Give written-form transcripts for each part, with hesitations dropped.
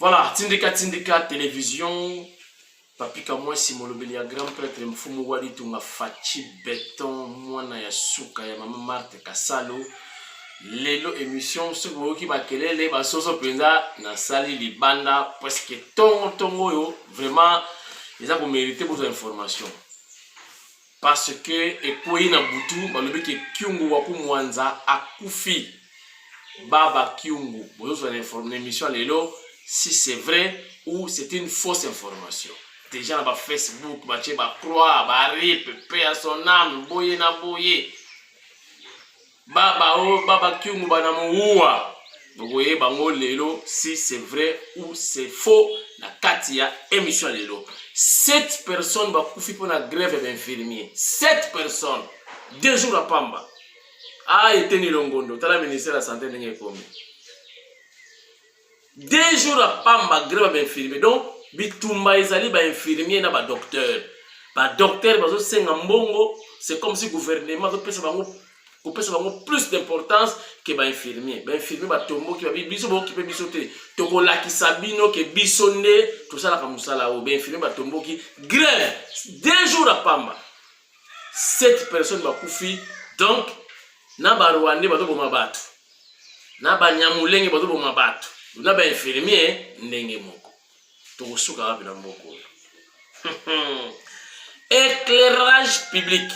Voilà, Tindika Tindika Télévision, Papi Kamwasi molobeli ya grand prêtre Mfumu Walitunga Fachi Beton mwana ya suka ya mama Marthe Kasalo. Lelo émission soki boyoki makelele basoso mpenza nasali libanda presque tongo tongo oyo vraiment eza komerite bozwa information parce que ekweyi na butu balobi ke Kyungu wa Kumwanza akufi. Baba Kyungu, bozozwa na émission lelo si c'est vrai ou c'est une fausse information. Déjà na ba Facebook batie ba croix, ba rip, paix à son âme, boye na boye. Baba o baba Kyungu bana muua. Bokoyeba ngo lelo si c'est vrai ou c'est faux na kati ya émission lelo. 7 personnes bakufi mpona grève ya bainfirmier. 7 personnes. 2 jours à pamba. Ah, eteni longondo tala ministère ya santé ndenge ekomi. 2 jours à pamba grève ya bainfirmier. Donc bitumba ezali bainfirmier na badocteur. Badocteur bazosenga mbongo, c'est comme si gouvernement azopesa bango kopesa bango plus d'importance ke bainfirmier. Bainfirmier batomboki, babi biso bokipe biso te, tokolakisa bino ke biso nde tosalaka mosala oyo. Bainfirmier batomboki grève 2 jours à pamba, 7 personnes bakufi. Donc na barwandais bazoboma bato, na banyamulenge bazoboma bato, na bainfirmier ndenge moko. Tokosuka wapi na mboka oyo? Éclairage public,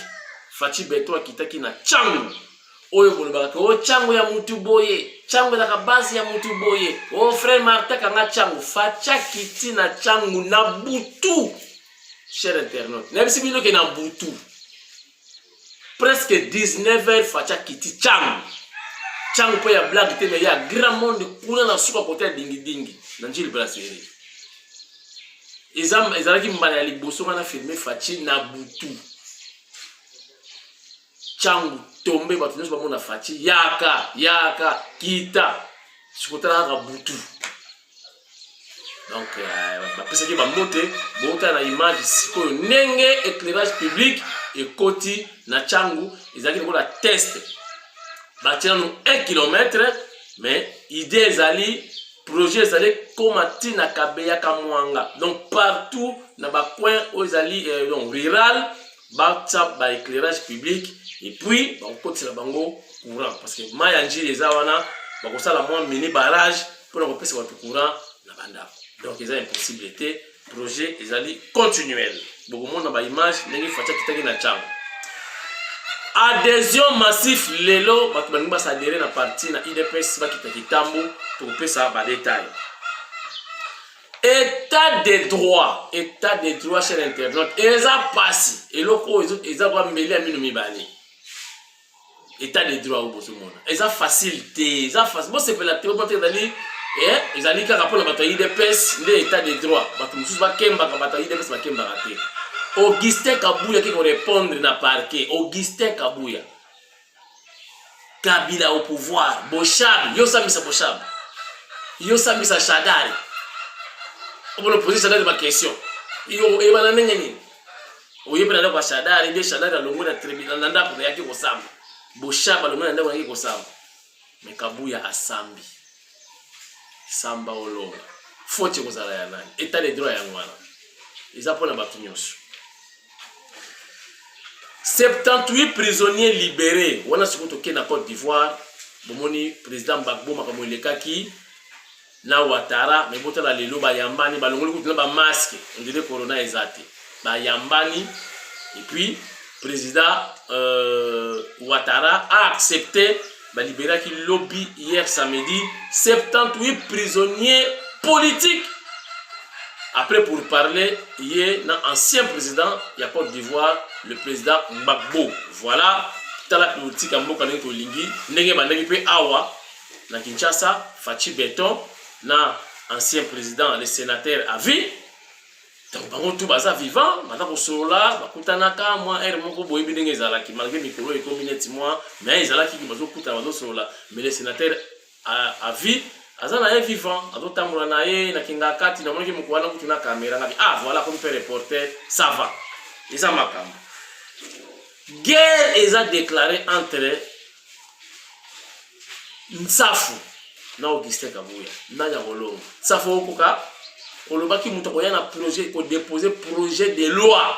Fachi Beto akitaki na Tshangu oyo bolobaka ke o Tshangu ya mutu boye, Tshangu ezalaka base ya mutu boye, o frère Martin kanga Tshangu. Fachi akiti na Tshangu na butu. Cher internaute, nayebisi bino ke na butu presque 19 heures Fachi akiti Tshangu. Tshangu mpo ya blague te, mais ya grand monde kuna na suka kote ya dingidingi na Njili Brasserie. Ezalaki mbala ya liboso nga na filme Fachi na butu. Tshangu tombe, bato nyonso bamona Fachi yaka yaka kita sikotala kaka butu. Donc bapesaki bambote, botala na image sikoyo ndenge éclairage public ekoti na Tshangu. Ezalaki lokola test, batie nanu 1 kilomètre, mais idée ezali, projet ezali koma ntina Kabeya Kamwanga. Donc partout na bacoin oyo ezali donc rural, batia baéclairage public et puis bakokotisela bango courant, parce que mai ya Njili eza wana, bakosala mwa mini barrage mpona kopesa bato courant na bandako. Donc eza impossible te, projet ezali continuel. Bokomona baimage ndenge Fachi akitaki na Tshangu. Adhésion massif lelo, bato balingi basadere na parti na UDPS, bakita kitambo, tokopesa badetail. État de droit, état de droit, cher internaute, eza pasi. Eloko oyo eza kwa mbeli ya mino mibale. État de droit oyo bozomona eza facile te, eza facile bosepela te. Te, ezali kaka mpona bato ya UDPS nde état de droit. Bato mosusu bakembaka, bato ya UDPS bakembaka te. Augustin Kabuya aki korépondre na parquet. Augustin Kabuya, Kabila au pouvoir, Boshab, yo sambisa Boshab, yo sambisa Shadari, omona poser Shadari baquestion oyebana ndenge nini? Oyebi na ndako ya Shadari nde Shadari alongwe na tribunal na ndako nayaki kosamba, Boshab alongwe na ndako nayaki kosamba, mais Kabuya asambi samba olonga. Faute ekozala ya nani? État de droit yango wana eza mpona bato nyonso. 78 prisonniers libérés wana. Sikoyo tokei na Côte d'Ivoire, bomoni président Gbagbo, makambo elekaki na Ouattara, mais botala lelo bayambani, balongoli kutu na bamasque, ondire corona eza te, bayambani. Et puis président Ouattara a accepté, balibéraki lobi, hier samedi, 78 prisonniers politiques après pour parler ye na ancien président ya Côte d'Ivoire, le président Gbagbo. Voilà, tala politique ya mboka ndenge tolingi, ndenge bandaki mpe awa na Kinshasa, Fachi Beton na ancien président, le sénateur à vie. Donc bango tu baza vivant, baza kosolola, bakutanaka mwa aire moko, boyebi ndenge ezalaki, malgré mikolo ekomi neti mwa, mais ezalaki bazokutana, bazosolola. Mais le sénateur à vie aza na ye vivant, azotambola na ye na kinga kati. Namonaki moko wana kutu na caméra ngabi, ah voilà, comme mpe reporter, ça va, eza makambo. Guerre eza déclaré entre Nsafu. Na Augustin Kabuya nani akolonga? Safo okoka olobaki moto akoya na projet kodepose projet de loi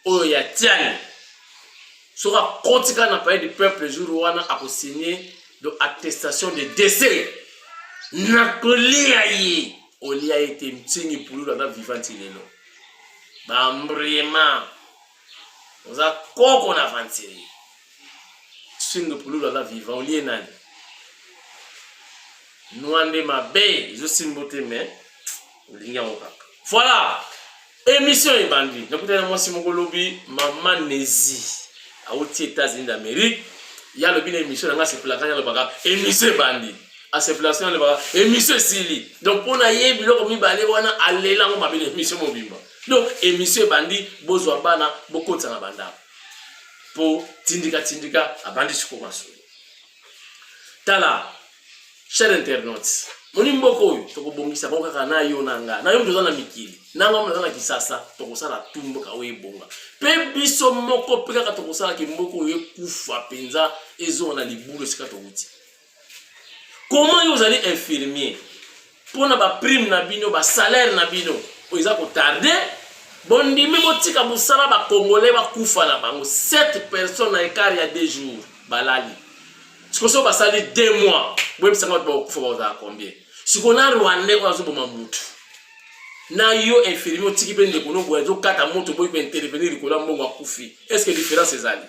oyo ya Tiani, soki akoti kaka na palais du peuple jour wana akosigne donc attestation de décès, nakolia ye olia ye te. Ntingi pululu aza vivant ti lelo, bambrema oza koko na aventurier. Ntingi pululu aza vivant, olie nani? Nwa nde mabe ezosimba te, mais olingi yango kaka. Voilà, émission ebandi. Nakutani na mwasi moko lobi, mama Nezi, awuti États-Unis d'Amérique. Ye alobi na émission na nga asepelaka, alobaka émission ebandi, asepelaka, alobaka émission esili. Donc mpo na ye biloko mibale wana alela yango mabe na émission mobimba. Donc émission ebandi, bozwa bana bokotisa na bandako mpo tindika tindika abandi sikoyo masolo. Tala, cher internaute, moni mboka oyo tokobongisa bango kaka na yo na nga na yo moto oza na mikili na nga moto aza na Kisasa. Tokosala tu mboka oyo ebonga, mpe biso moko mpe kaka tokosalaki mboka oyo ekufa mpenza, ezonga na libulu esika towuti. Comment yo ozali infirmier, mpona baprime na bino, basalaire na bino oyo eza kotarder, bondimi botika mosala, bacongolais bakufa na bango 7 personnes na écart ya 2 jours balali? Sikoyo soki basali 2 mois, boyebisanga bato bakokufa bakozala combien? Sikoyo na Rwandais oyo azoboma mutu na yo infirmier, otiki mpe ndeko no boye azokata moto, boyi mpe intervenir likolo ya mbongo, akufi. Est ce que différence ezali?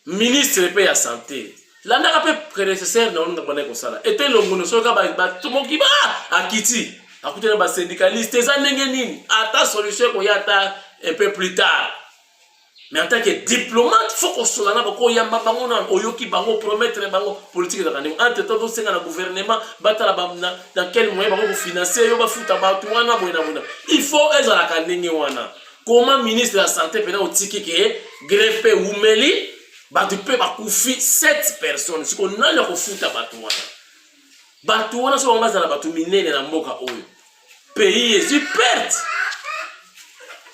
Ministre mpe ya santé, landaka mpe prédécesseur na oninga bandaki kosala ete longono. Soki bato moki ba akiti akutani na basyndicaliste, eza ndenge nini? Ata solution ekoya ata un peu plus tard, mais en tant que diplomate, faut kosola na bakoyamba bango na oyoki bango, promettre bango. Politique ezalaka ndenge. Entre temps tosenga na gouvernement batala dans quel moyen bango kofinancer yo, bafuta bato wana boye na boye. Il faut ezalaka ndenge wana. Comment ministre ya santé mpena otiki ke grève mpe ewumeli, bato mpe bakufi 7 personnes? Sikoyo nani akofuta bato wana? Bato wana so bango bazala bato minene na mboka oyo, pays ezwi perte,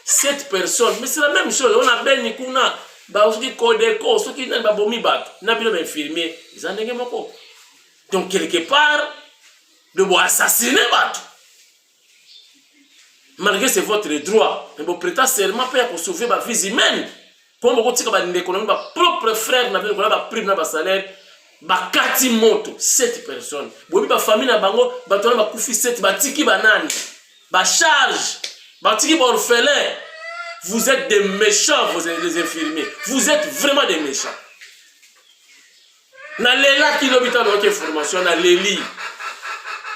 7 personnes. Mais c'est la même chose on a beni kuna, soki Codeco, soki nani babomi bato na bino bainfirmier, eza ndenge moko. Donc quelque part de boassassiner bato, malgré c'est votre droit, mais boprêter serment mpe ya kosauver bavies humaines. Mpo bokotika bandeko na bino, bapropre frère na bino, kola baprime na basalaire, bakati moto 7 personnes. Boyebi bafamille na bango? Bato wana bakufi 7, batiki banani? Bacharge, batiki baorphelin. Vous êtes des méchants, vous les infirmiers, vous êtes vraiment des méchants. Nalelaki lobi ntango nayoki information, naleli.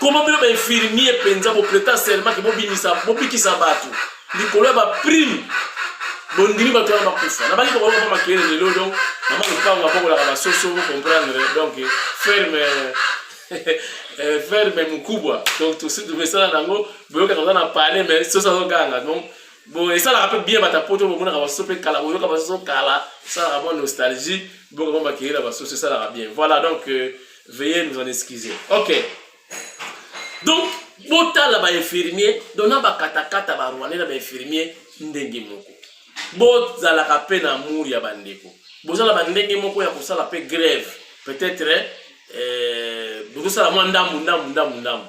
Koma bino bainfirmier mpenza boprêter serment ke bobimisa, bobikisa bato likolo ya baprime, bondimi bato wana bakufa. Nabaki bokoyoka mpa makelele lelo. Donc mama lopango abokolaka basoso, bocomprendre. Donc ferme, ferme mokubwa. Donc tosi tomesala nango, boyokaka oza na palais, mais soso azoganga. Donc bon, esalaka mpe bien. Bato poto bomonaka basoso mpe kala, boyoka basoso kala, esalaka mwa nostalgie, boyoka mwa makelele ya basoso, esalaka bien. Voilà, donc veuillez nous en excuser. Ok, donc botala bainfirmier, donc na bakatakata barwandais na bainfirmier ndenge moko. Bozalaka mpe na amour ya bandeko, bozala bandenge moko ya kosala mpe grève. Peut-être bozosala mwa ndambu ndambu ndambu ndambu,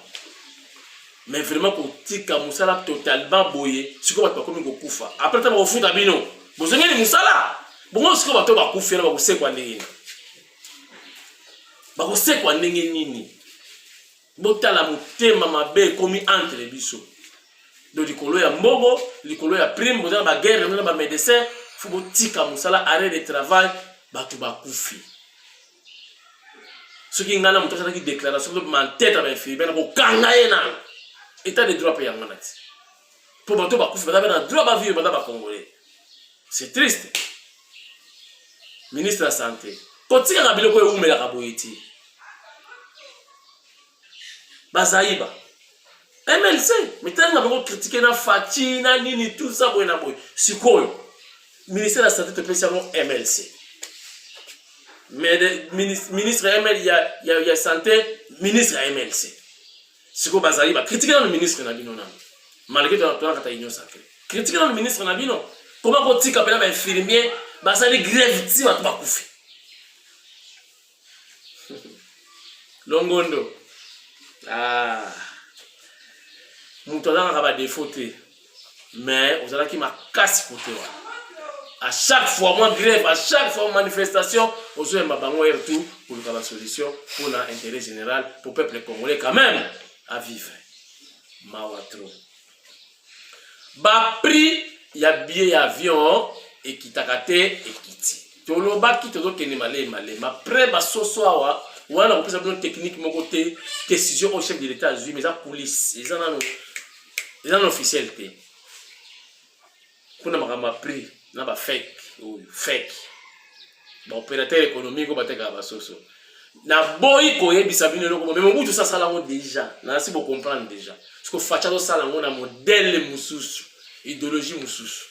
mais vraiment kotika mosala totalement boye, sikoyo bato bakomi kokufa. Après ta bakofuta bino, bozongeli mosala bongo. Sikoyo bato bakufi wana bakosekwa ndenge nini? Bakosekwa ndenge nini? Botala motema mabe ekomi entre biso. Donc likolo ya mbongo, likolo ya prime, boza na baguerre na bamédecin, faut botika mosala, arrêt de travail, bato bakufi. Soki ngai na moto asalaki déclaration ma tête ya bainfirmier, na kokanga ye nano. État de droit mpe yango na ti mpo bato bakufi baza mpe na droit bavivre, baza bacongolais. C'est triste. Ministre ya santé, kotikaka biloko ewumelaka boye ti bazaiba MLC mitalinga bango critiquer na Fatshi na nini, tout ça boye na boye. Sikoyo ministère ya santé topesi yango MLC, mais ministre ML ya santé, ministre ya MLC, sikoyo bazali bacritiquer nano ministre na bino nano, malgré tonakata union sacrée. Critiquer nano ministre na bino. Koma kotika mpena bainfirmier basali grève ti bato bakufi? Longondo. Ah. Moto azangaka ba défaut te. Mais ozalaki makasi kote wana. À chaque fois moi grève, à chaque fois manifestation, ozoyamba bango heure tout koluka ba solution pour na intérêt général pour peuple congolais quand même à vivre. Mawa trop. Ba prix ya billet ya avion ekitaka te ekiti. Tolobaki tozokende malemi malemi. Après basoso awa wana kopesa bino technique moko te, décision au chef de l'État azwi, mais eza coulisse, eza nano eza nano officiel te. Kuna makambo ya prix na ba fake oyo fake ba opérateur économique oyo batekaka basoso. Naboyi koyebisa bino eloko mais Mobutu sasala yango déjà, nasi bo comprendre déjà. Parce que Fatshi azosala yango na modèle mosusu, idéologie mosusu.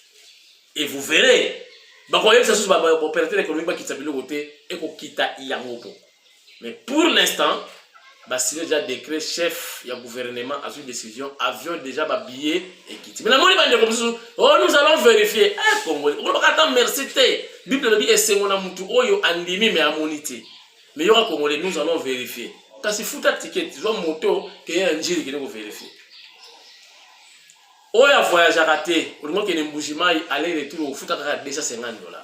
Et vous verrez, bakoyebisa susu ba opérateur économique bakitisa biloko te, ekokita yango moko. Mais pour l'instant, basigné déjà décret, chef ya gouvernement azwi décision, avion déjà babillet ekiti. Mais namoni bandeko mosusu, oh, nous allons vérifier. Eh, Congolais okolobaka ata merci te. Bible elobi esengo na mutu oyo andimi me amoni te. Mais yoka Congolais, nous allons vérifier. Kasi futa ticket, zwa moto, keye na Njili, kende kovérifier. Oyo avoyageaka te, olingi okende Mbujimai aller retour, ofuta kaka 250 $.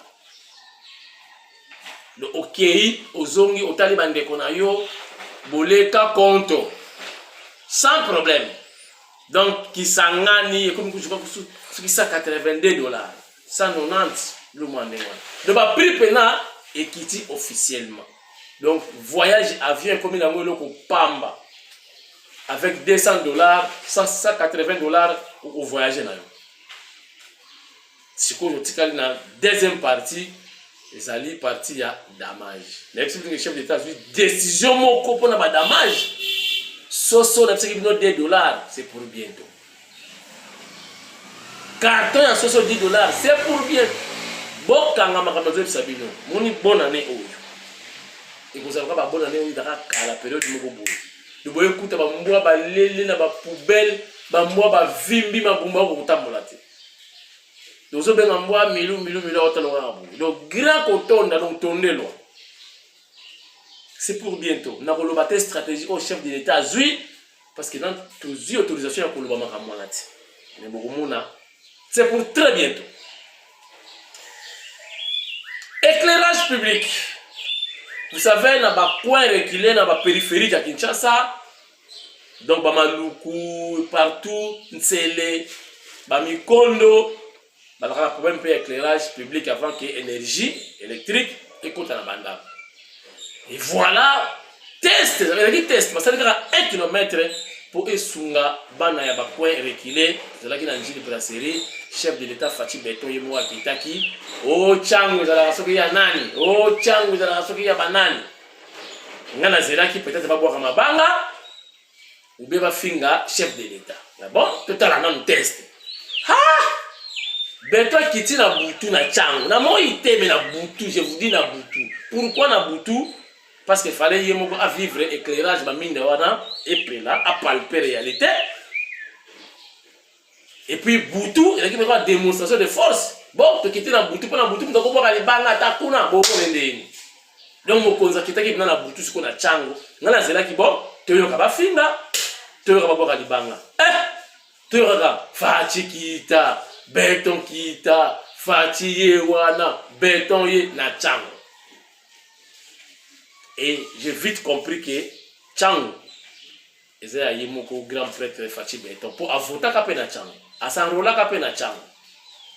Donc okei, ozongi, otali bandeko na yo, boleka konto sans problème. Donc Kisangani ekomi soki 182 $, 190, biloko ndenge wana. Donc baprix mpena ekiti officiellement. Donc voyage avion ekomi nango eloko pamba. Avec 200 $, 180 $, ovoyage na yo. Sikoyo otikali na deuxième partie, ezali partie ya damage. Nayebisi bino, chef d'État azwi décision moko mpona badamage. Soso nayebisaki bino 2 $, c'est pour bientôt. Carton ya soso 10 $, c'est pour bien. Bokanga makambo azoyebisa bino. Moni, bonne année oyo ekozala kaka babonne année oyo ezaka kala. Période moko boye loboye ekuta bambwa balele na bapoubelle, bambwa bavimbi mabumba, oko kotambola te. Tozobenga mbwa milu milu milu, akotala kaka boye. Donc grand kotonda, donc tondelwa, c'est pour bientôt. Nakoloba te stratégie oyo chef de l'État azwi, parce que nan tozwi autorisation ya koloba makambo wana te. Mais bokomona, c'est pour très bientôt. Éclairage public, vous savez, na bacoin reculé, na bapériphérique ya Kinshasa, donc bamaluku partout, Nsele, bamikondo, bazalaka na problème mpe ya éclairage public avant que énergie électrique ekota na bandako. Et voilà, test ezalaki, test basali kaka 1 kilomètre mpo esunga bana ya bacoin reculé. Ezalaki na Njili Brasserie. Chef de l'État Fatshi Béton ye moko akitaki. O ntango ezalaka soki ya nani, o ntango ezalaka soki ya banani. Nga nazelaki peut-être babwaka mabanga ube bafinga chef de l'État. Mais bon, totala nanu test. Ha, Béton akiti na butu na ntango na moi te, mais na butu. Je vous dis, na butu. Pourquoi na butu? Parce que fallait ye moko avivre éclairage, baminda wana epela, apalper réalité. Et puis butu ezalaki mpe démonstration de force. Bon, tokiti na butu mpo na butu moto akobwaka libanga ata kuna bomona ndeni. Donc mokonzi akitaki mpena na butu. Sikoyo na ntango ngai nazelaki, bon, toyoka bafinga, toyoka babwaka libanga, eh, toyokaka Fatshi kita, Béton kita, Fatshi ye wana, Béton ye na ntango. Et j'ai vite compris que ntango eza ya ye moko grand prêtre Fatshi Béton, mpo avotaka mpe na ntango, asanrolaka mpe na ntango.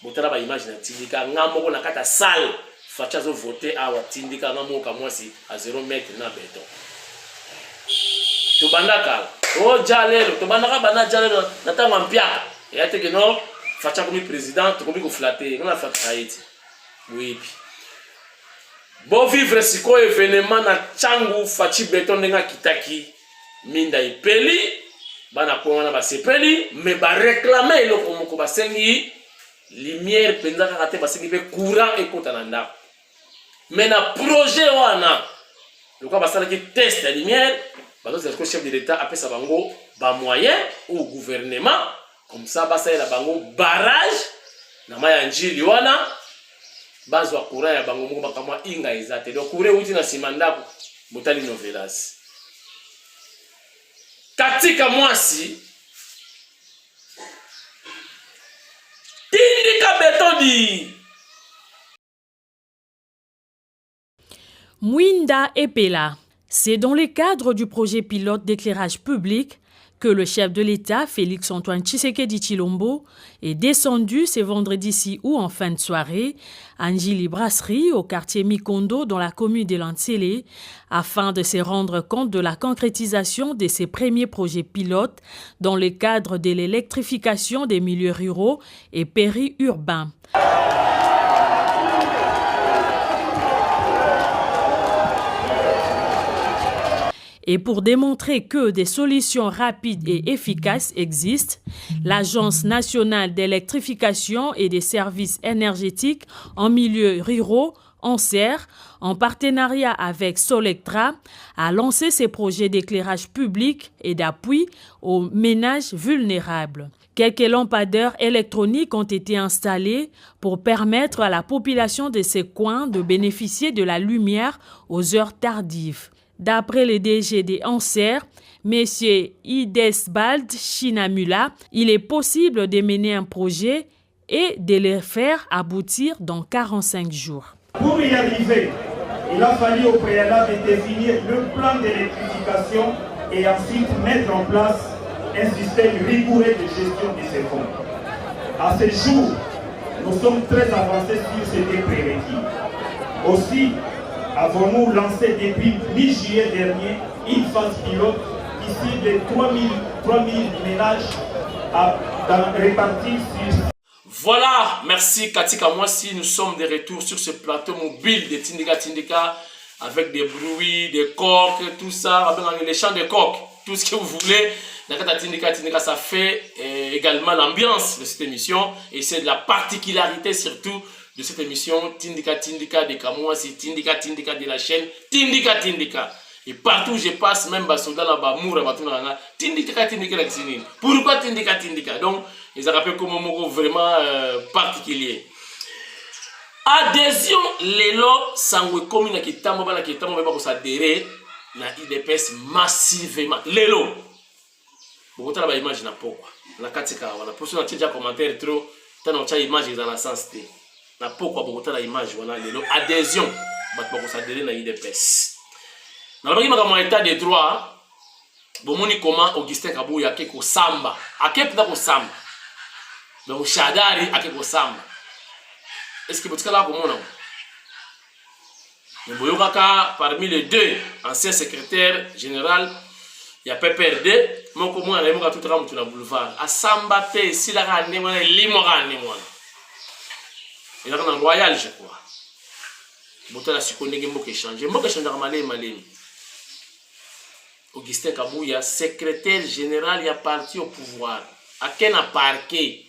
Botala baimage na tindika nga moko na kati ya salle. Fatshi azovote awa, tindika nga moko kamwasi a 0 mètre na Béton. Tobanda kala o ja lelo, tobandaka banda ja lelo na ntango ya mpiaka eya teke. No, Fatshi akomi président, tokomi koflatter. Nga naflataka ye ti boyebi. Bovivre sikoyo événement na ntango Fatshi Béton ndenge akitaki, minda epeli, bana po wana basepeli. Mais baréclamer eloko moko, basengi lumière mpenza kaka te, basengi mpe courant ekota na ndako. Mais na projet wana, lokola basalaki test ya lumière, bazozela sikoyo chef de l'État apesa bango bamoyen ou gouvernement, comme ça basalela bango barrage na mai ya Njili wana, bazwa courant ya bango moko. Makambo ya inga eza te. Donc courant euti na nsima ndako. Botali novelas. Katika mwasi tindika beton di. Mwinda Epela. C'est dans le cadre du projet pilote d'éclairage public que le chef de l'État, Félix-Antoine Tshisekedi Tshilombo, est descendu ce vendredi 6 août en fin de soirée à Njili Brasserie, au quartier Mikondo, dans la commune de Lansele, afin de se rendre compte de la concrétisation de ses premiers projets pilotes dans le cadre de l'électrification des milieux ruraux et périurbains. Et pour démontrer que des solutions rapides et efficaces existent, l'Agence nationale d'électrification et des services énergétiques en milieu ruraux, ANSER, en partenariat avec Solectra, a lancé ses projets d'éclairage public et d'appui aux ménages vulnérables. Quelques lampadaires électroniques ont été installés pour permettre à la population de ces coins de bénéficier de la lumière aux heures tardives. D'après le DG des ANSER, M. Idesbald Chinamula, il est possible de mener un projet et de le faire aboutir dans 45 jours. Pour y arriver, il a fallu au préalable définir le plan d'électrification et ensuite mettre en place un système rigoureux de gestion de ces fonds. À ce jour, nous sommes très avancés sur ces deux prérequis. Aussi, avons-nous lancé depuis mi-juillet dernier une phase pilote qui cible 3000 ménages répartis sur... Voilà, merci Katika Mwasi, nous sommes de retour sur ce plateau mobile de Tindika Tindika avec des bruits, des coques, tout ça, avec les chants de coques, tout ce que vous voulez. Nakata Tindika Tindika, ça fait également l'ambiance de cette émission et c'est de la particularité surtout de cette émission Tindika Tindika de Kamwasi, Tindika Tindika de la chaîne Tindika Tindika. Et partout où je passe, même ba soldats là bas, moura, ba tout là, Tindika Tindika la cuisine. Pourquoi Tindika Tindika? Donc, ils ont rappelé comme un mot vraiment particulier. Adhésion lelo sango ekomi na kitambo, bana kitambo bayeba kosadere na UDPS massivement. Lelo bokotala ba image na pokwa na kati kaka wana, poso na tia commentaire trop tana otya image eza na sens te. Na pokwa bokotala image wana lelo adhésion bato bakosadere na UDPS. Nalobaki makambo ya état de droit, bomoni comment Augustin Kabuya ake kosamba, ake mpenza kosamba. Donc Shadary ake kosamba. Est-ce que botikala komona ngo? Mais boyokaka parmi les deux anciens secrétaires général ya PPRD, moko mwana na ye moko atutaka motu na boulevard. Asamba te, esilaka ndenge wana, elimwaka ndenge wana. Ezalaka na Royal, je crois. Botala sikoyo ndenge mboka echange. Mboka echangeaka malemi malemi. Augustin Kabuya, secrétaire général ya parti au pouvoir, ake na parquet.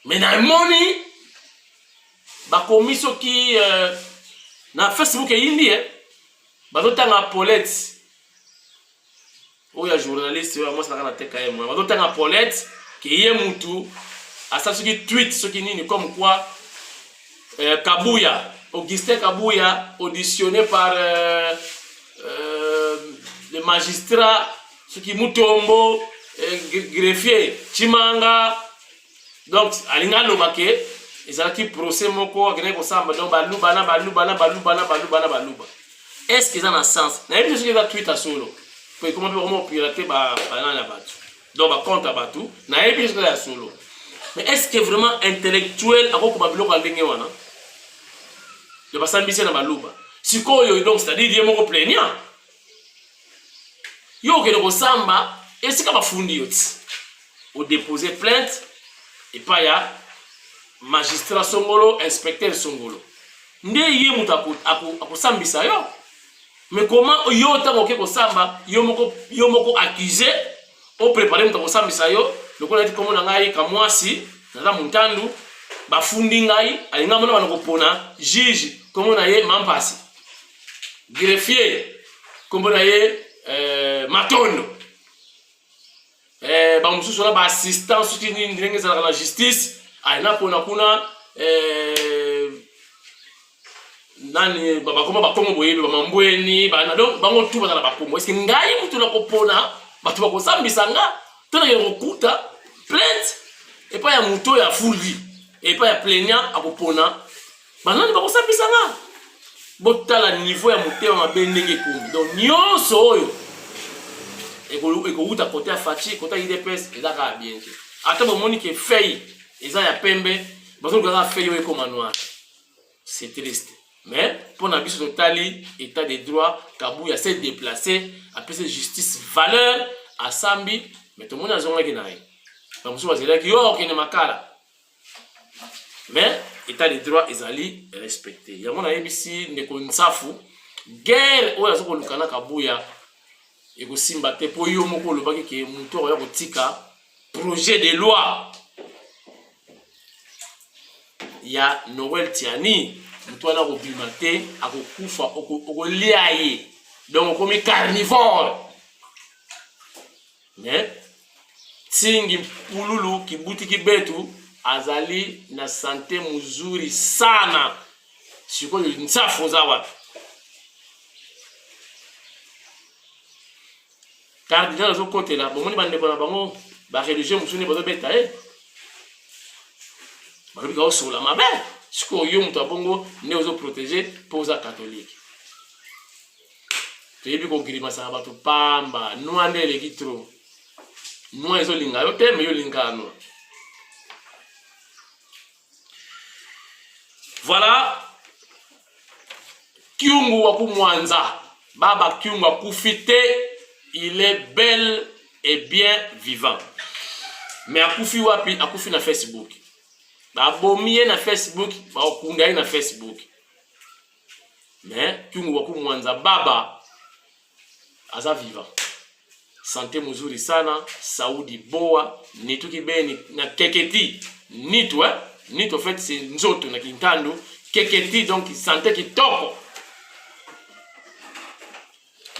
Mais namoni bakomi soki na Facebook eyindi, bazotanga Paulette oyo ya journaliste oyo mwasi naka na TKM, bazotanga Paulette ke ye mutu asala soki tweet soki nini comme quoi Kabuya, Augustin Kabuya auditionné par le magistrat soki Mutombo, greffier Chimanga. Donc alinga aloba ke ezalaki procès moko akendaki kosamba, donc baluba na baluba na baluba na baluba na baluba. Est-ce que eza na sens? Nayebi te soki eza tweet ya solo, po ekoma mpe bakoma kopirate banani ya bato, donc bacompte ya bato. Nayebi te soki eza ya solo, mais est-ce que vraiment intellectuel akokoma biloko ya ndenge wana ya basambisi na baluba sikoyo? Donc c'est-à-dire ye moko plaignant, yo okende kosamba esika bafundi yo ti odépose plainte epai ya magistrat songolo, inspecteur songolo, nde ye moto akosambisa yo. Mais comment yo ntango oke kosamba, yo moko accusé, oprépare moto akosambisa yo? Lokola neti kombo na ngai Kamwasi, naza Montandu, bafundi ngai, alinga mona bana kopona juge kombo na ye Mampasi, greffier kombo na ye Matondo, bamosusu wana baassistant soki nini, ndenge ezalaka na justice, aye napona kuna. nani bakoma bakongo boyebi bamambweni bana donc bango tu baza na bakongo eske ngai motu nakopona bato bakosambisa nga to nakende kokuta plainte epai ya moto oyo afuli epai ya plaignant akopona banani bakosambisa nga botala niveau ya motema mabe ndenge ekomi donc nyonso oyo ekowuta kote ya faci kote ya idps eza kaka bien te ata bomoni ke feuille eza ya pembe bazoluka kaka feuille oyo ekoma noir c'est triste mais mpo na biso totali état de droit kabuya s'est déplacé apesi justice valeur asambi mais tomoni azongaki na ye bamosusu bazelaki yo okende makala mais état de droit ezali respecté yango nayebisi ndeko nsafu guerre oyo aza koluka na kabuya ekosimba te mpo yo moko olobaki ke motu akoya kotika projet de loi ya Noël Tiani moto wana akobima te akokufa okolia ye donc okomi carnivore mais Tsingi Mpululu Kibuti Kibetu azali na sante muzuri sana sikoyo nsafu oza wapi Cardinal azokotela bomoni bandeko na bango ba religieux mosusu nde bazobeta ye balobi ka osola mabe sikoyo yo moto ya bongo nde ozoprotege mpo oza katolike toyebi kogrimasaka bato pamba noa nde eleki trop noa ezolinga yo te me yo olingaka noa Voilà Kyungu wa kumwanza baba Kyungu akufi te il est bel et bien vivant mais akufi wapi akufi na Facebook babomi ye na Facebook bakunda ye na Facebook mais Kyungu wa kumwanza baba aza vivant sante muzuri sana saudi boa nitu kibeni na keketi nitu eh? nitu en fait c'est nzoto na kintandu keketi donc sante kitoko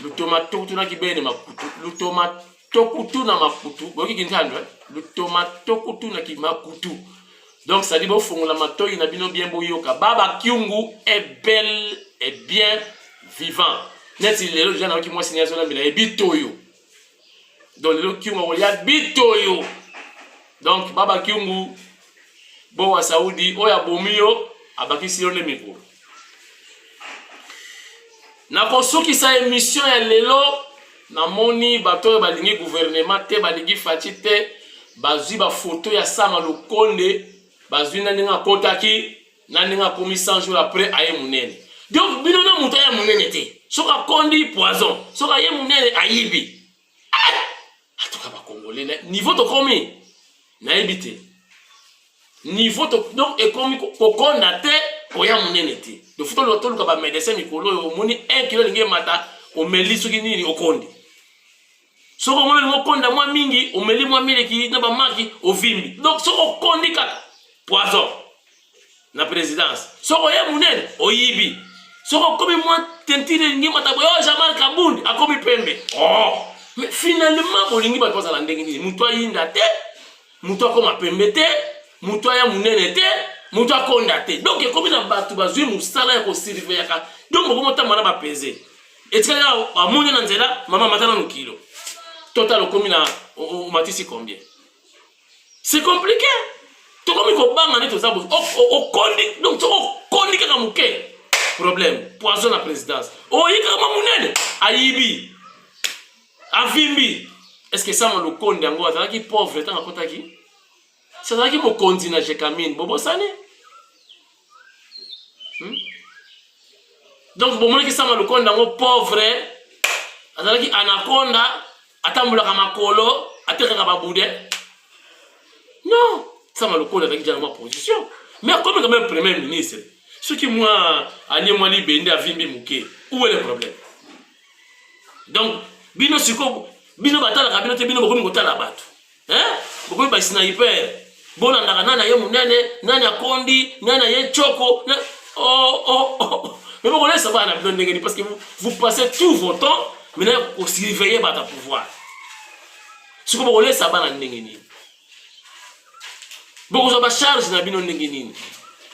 lutoma tokutu na kibeni makutu lutoma tokutu na makutu boyoki kintandu eh? lutoma tokutu na kimakutu donc sadi bofongola matoi na bino bien boyoka baba kyungu est belle et bien vivant neti lelo deja nayoki mwasi naye azolambela ye bitoyo donc lelo kyungu akolia bitoyo donc baba kyungu bowa saudi oyo abomi yo abakisi yo nde mikolo nakosukisa emission ya lelo namoni bato oyo balingi gouvernement te balingi faci te bazwi bafoto ya sama lukonde bazwi na ndenge akotaki na ndenge akomi 100 jours après aye monene donc bino na moto aya monene te soki akondi poison soki aye monene ayibi eh! atuka bakongole niveau tokomi nayebi te niveau to, donc ekomi kokonda te koya monene te donc fo toluka bamédecin mikolo oyo omoni 1 kilo elingi emata omeli soki nini okondi soki omoni olingi okonda mwa mingi omeli mwa miliki na bamaki ovimbi donc soki okondi kaka poison na présidence soki oye monene oyibi soki okomi mwa tentire elingi mata boye oh jamal kabundi akomi pembe oh mais finalement bolingi bato bazala ndenge nini moto ayinda te moto akoma pembe te moto aya monene te moto akonda te donc ekomi na bato bazwi mosala ya kosurveyaka donc bokomi otamba na bapese etikali kaka bamoni na nzela mama mata nanu kilo total okomi na omatisi combien c'est compliqué tokomi kobanga nde toza okondi donc soki okondi kaka moke problème poison na présidence oyi kaka mwa monene ayibi avimbi est ce que sama lukonde yango azalaki pauvre ntango akotaki si azalaki mokonzi na jekamine bobosani hmm? donc bomonaki sama lukonde yango pauvre azalaki anaconda atambolaka makolo atekaka babude non sama lukonde azalaki jana mwa position mais akomi quand même premier ministre soki mwa alie mwa libende avimbi moke où est le problème donc bino sikoyo bino batalaka bino te bino bokomi kotala bato hein? Bokomi ba sniper bolandaka nani aye monene nani akondi nani aye choko na... oh, oh, oh. Mais bokolesa bana bino ndenge nini parce que vous, vous passez tout vos temps maintenant kosurveiller bato ya pouvoir sikoyo bokolesa bana ndenge nini bokozwa bacharge na bino ndenge nini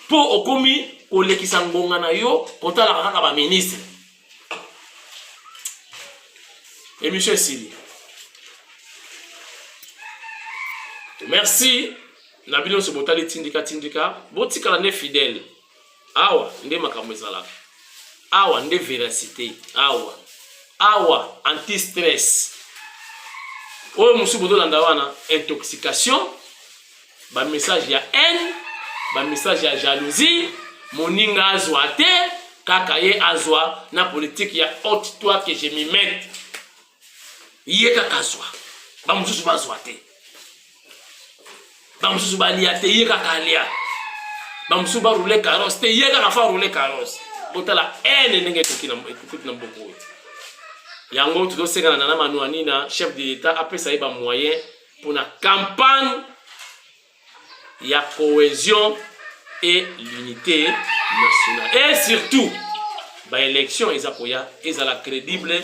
Mpo okomi kolekisa ngonga na yo kotalaka kaka ba ministre. Émission esili. Merci na bino nyonso botali tindika tindika, botikala nde fidèle. Awa nde makambo ezalaka. Awa nde veracité. Awa. Awa anti stress. Oyo mosusu bozolanda wana intoxication, ba message ya haine, ba message ya jalousie, moninga azwa te, kaka ye azwa na politique ya haute toi que je m'y mette. Ye kaka azwa. Ba mosusu bazwa te. Ba mosusu balia te, ye kaka alia. Ba mosusu ba rouler carrosse te, ye kaka fa rouler carrosse. Botala haine ndenge ekoki na ekoki na mboka oyo. Yango tozosenga na Nana Manuani na chef de l'État apesa ye ba moyens pour la campagne ya cohésion et l'unité nationale. Et surtout, ba élection eza koya ezala crédible,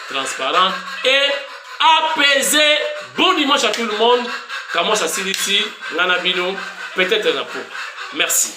transparente et apaisée. Bon dimanche à tout le monde. Kamwasi asilisi nga na bino peut-être na po. Merci.